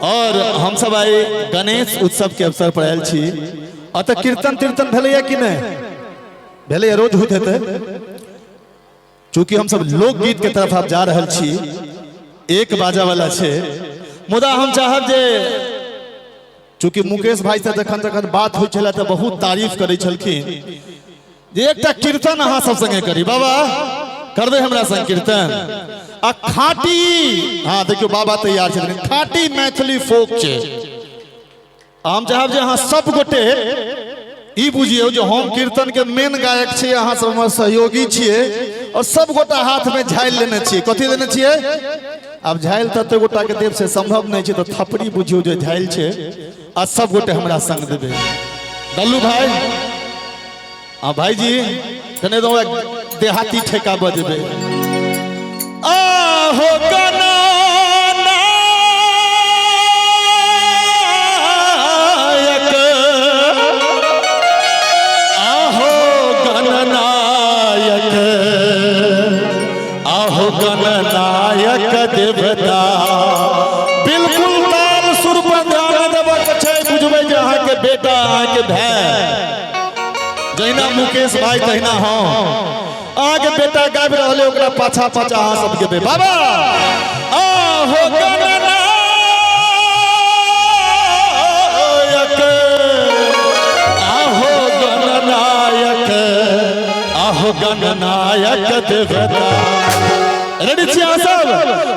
और हम सब आइ गणेश उत्सव के अवसर पर आयल छी। अतः कीर्तन तीर्तन भेलैया कि नहि भेलैया? रोज होइत हेतै। चूंकि हम सब लोकगीत के तरफ आब जा रहल छी, एक बाजा वाला छै, मुदा हम चाहब जे चूंकि मुकेश भाई से जखन जखन बात होइ छलै तऽ बहुत तारीफ करै छलखिन जे एकटा कीर्तन अहाँ सब संगे करी। बाबा करबै हमरा संग कीर्तन? आ खाटी, हाँ देखियौ बाबा तैयार छथिन, खाटी मैथिली फोक छै। हम चाहब जे अहाँ सब गोटे ई बुझियौ जे हम कीर्तन के मेन गायक छी, अहाँ सब हमर सहयोगी छियै और सब गोटा हाथ में झालि लेने छियै। कथी लेने छियै? आब झालि तऽ एते गोटा के देब से संभव नहि छै, तऽ थपड़ी बुझियौ जे झालि छै आ सब गोटे हमरा संग देबै। दल्लू भाई, आ भाईजी कने तो देहाती ठेका बजबे। आहो गना नायक, आहो गणनायक, आहो गणनायक देवता। बिल्कुल ताल सुर पर ध्यान देबक छै, बुझबै जे अहाँके बेटा अहाँके भाय, जहिना मुकेश भाई तहिना हम अहाँके बेटा गाबि रहल है, ओकरा पाछा पाछा अहाँ सब गेबै। बाबा आहो गणनायक, आहो गणनायक, आहो गणनायक देवता। रेडी छी अहाँ सब?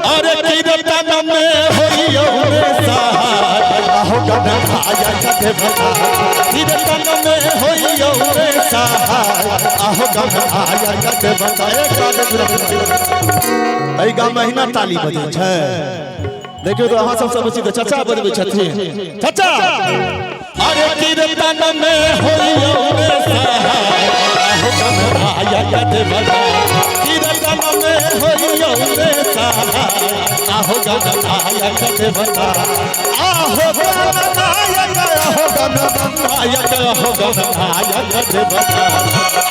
अरे कीर्तन में होइयो रे सहाय, आहो गणनायक देवता। कीर्तन में होइयो रे सहाय, आहो गणनायक देवता। एहि गाम में अहिना ताली बजै छै। देखियौ तऽ अहाँ सब बेसी तऽ चचा बजबै छथिन। चचा अरे कीर्तन में होइयो रे सहाय, आहो गणनायक देवता। कीर्तन में होइयो रे सहाय, आहो गणनायक देवता। आहो गणनायक, आहो गणनायक, आहो गणनायक देवता।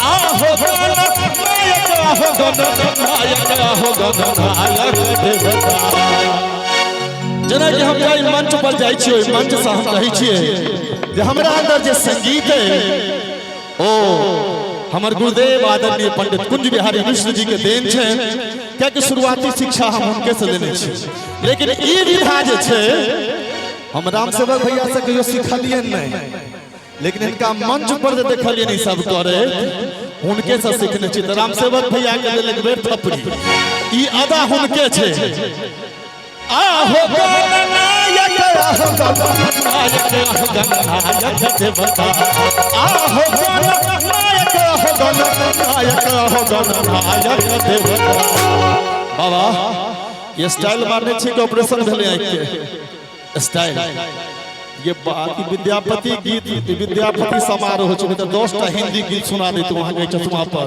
आहो गणनायक, आहो गणनायक, आहो गणनायक देवता। जेनाकि हम जाहि मंच पर जाइ छियै, ओहि मंच से हम कहै छियै जे हमरा अंदर जे संगीत है ओ हमर गुरुदेव आदरणीय पंडित कुंज बिहारी मिश्र जी के देन छै, कियाकि शुरुआती शिक्षा हम हुनके से लेने छी। लेकिन ई विधा जे छै हम राम सेवक भैया से कहियो सिखलियन नहीं, लेकिन इनका मंच पर जे देखलियन ई सब करे हुनके से सीखने छी। तऽ राम सेवक भैया के लेल एक बेर थपड़ी, ई अदा हुनके छै। आहो गणनायक, आहो गणनायक, आहो गणनायक देवता। आहो गणनायक, आहो गणनायक, आहो गणनायक देवता। बाबा ये स्टाइल मारने छी कि ऑपरेशन भेलै आँखि के स्टाइल? ये बात विद्यापति गीत, विद्यापति समारोह छै तऽ 10 टा हिंदी गीत सुना देत वहां के चश्मा पर।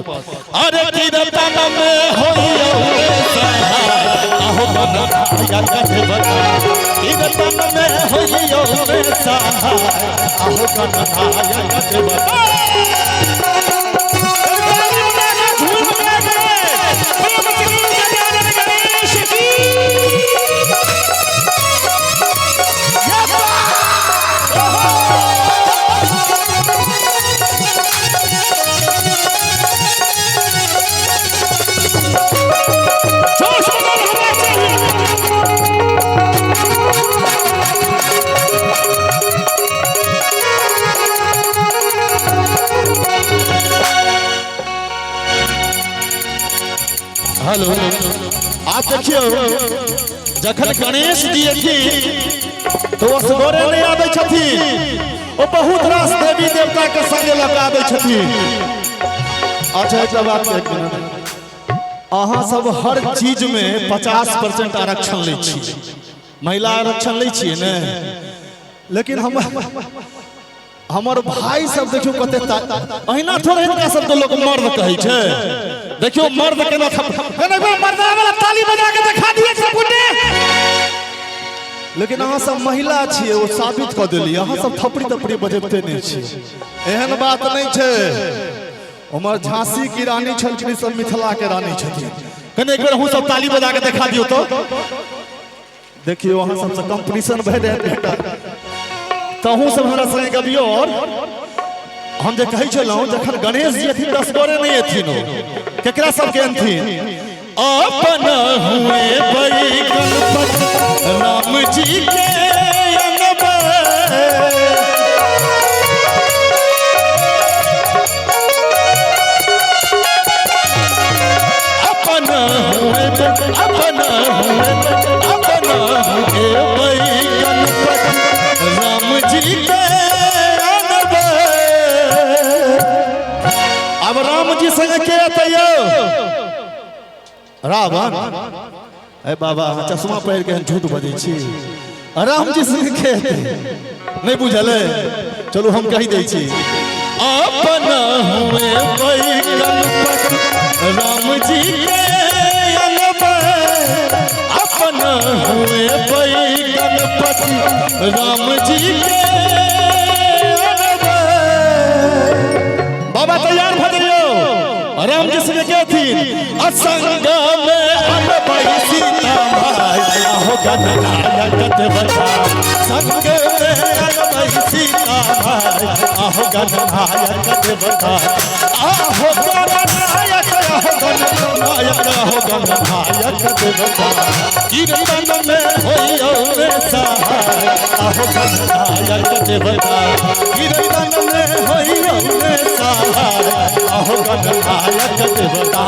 अरे कीर्तन में होइयो रे सहाय, आहो गणनायक देवता। कीर्तन में होइयो रे सहाय, आहो गणनायक देवता। हेलो, आप देखियौ जखन गणेश जी एथिन तो असगरे नहीं आबै छथिन, ओ बहुत रास देवी देवता के संगे लऽ कऽ आबै छथिन। अच्छा एकटा बात एक मिनट, अहाँ सब हर चीज में 50% आरक्षण लै छी, महिला आरक्षण लै छियै ने? लेकिन हम हमर भाई सब देखियौ कते अहिना थोड़े हिनका सबके लोक मर्द कहै छै। देखियौ मर्द केना मर्दाना वाला ताली बजा के देखा दिए सब गोटे। लेकिन अहाँ सब महिला छियै, ओ साबित कऽ देलियै। अहाँ सब थपड़ी तपड़ी बजबिते नहि छियै, एहन बात नहि छै। हमर झांसी की रानी छलखिन, ई सब मिथिला के रानी छथिन। कने एक बेर अहूँ सब ताली बजा के देखा दियौ तो। देखियौ अहाँ सबसँ कंपटीशन भए जायत भेटत तहूँ सब हमरा संगे गबियौ। और हम जे कहै छलहुँ, जखन गणेश जी अथिन दस गोरे नहि अथिन, ओ केकरा सबके अनथिन? अपन हुए बड़ी गणपति राम जी के अनबै। अपन हुए, अपन हुए, अपन हुए बड़ी गणपति राम जी के अनबै। अब राम जी संगे के अतै यौ? रावण? अरे बाबा, अहाँ चश्मा पहिर के झूठ बजै छी। राम जी संगे के अतै? नहि बुझल है? चलू, हम कहि दै छी। अपन हुए बड़ी गणपति राम जी के अनबै। अपन हुए बड़ी गणपति राम जी के अनबै। बाबा, तैयार भऽ जइयौ। राम जी संगे के अथिन? असंग में अनबै सीता माई, आहो गणनायक देवता। संग में अनबै सीता माई, आहो गणनायक देवता। आहो गणनायक, आहो गणनायक, आहो गणनायक देवता। कीर्तन में होइयो रे सहाय, आहो गणनायक देवता। कीर्तन में होइयो रे सहाय, आहो गणनायक देवता।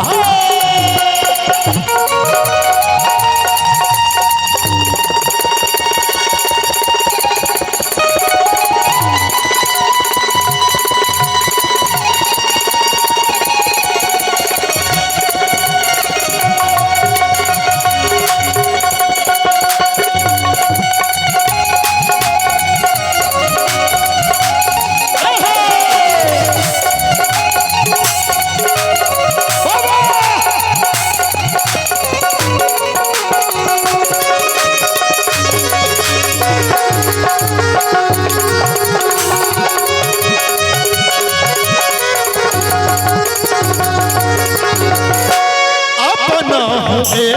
अपना हुए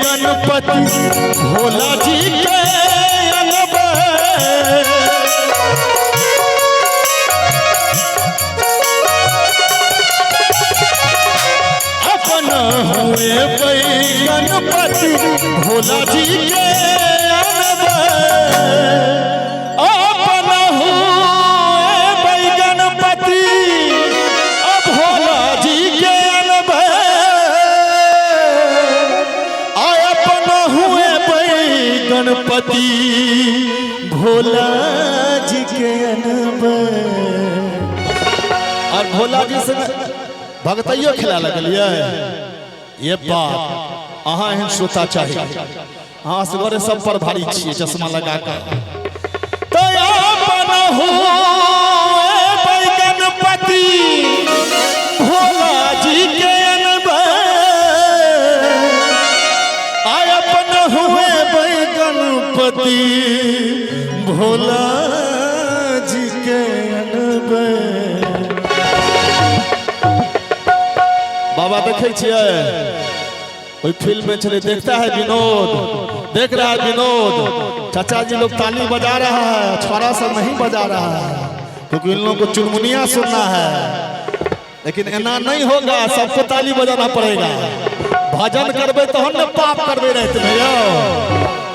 गणपति भोला जी के अनबै। अपना हुए गणपति भोला जी के अनबै। अपना हुए गणपति भोला जी के अनबै। आय अपन हुए गणपति भोला जी के अनबै। और भोला जी से भगतैयो खिला लगलियै। ये बात, अहाँ एहन श्रोता चाही। अहाँ सगरे सब पर भारी छियै चश्मा लगा कऽ। तो अपन हुए गणपति भोला जी के अनबै। आय अपन हुए गणपति भोला जी के अनबै। बाबा, देखै छियै, ओहि फिल्म में छलै, देखता है विनोद, देख रहा है विनोद। चाचा जी लोग ताली बजा रहा है, छोरा सब नहीं बजा रहा है, क्योंकि इन लोगों को चुनमुनिया सुनना है। लेकिन एना नहीं होगा, सबको ताली बजाना पड़ेगा। भजन करबै तहन ने पाप करबै रहते भैया।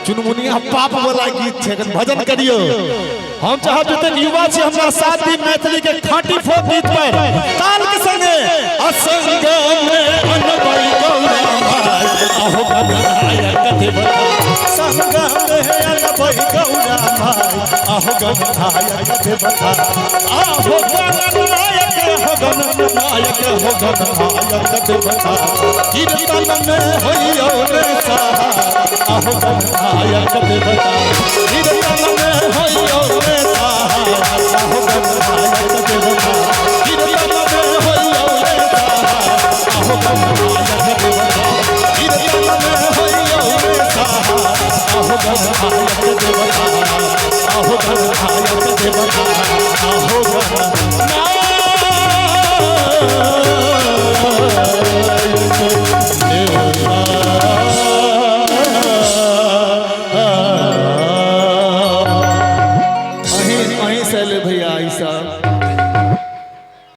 चुनमुनिया पाप वाला गीत छै, अगर भजन करियो। हम चाहब जतेक युवा छी हमरा साथ दी मैथिली के खांटी फोक गीत पर ताल के संगे। असंग में अनबै गौरा माई, आहो गणनायक देवता। संग में अनबै गौरा माई, आहो गणनायक देवता। आहो गणनायक, हो गणनायक, हो गणनायक देवता। कीर्तन में होइयो रे सहाय, आहो गणनायक देवता। कीर्तन में होइयो रे सहाय, आहो गणनायक देवता। कीर्तन में होइयो रे सहाय, आहो गणनायक देवता। कीर्तन में होइयो रे सहाय, आहो गणनायक देवता। आहो गणनायक देवता, आहो गणनायक देवता। कहीं से ले भैया ई सब।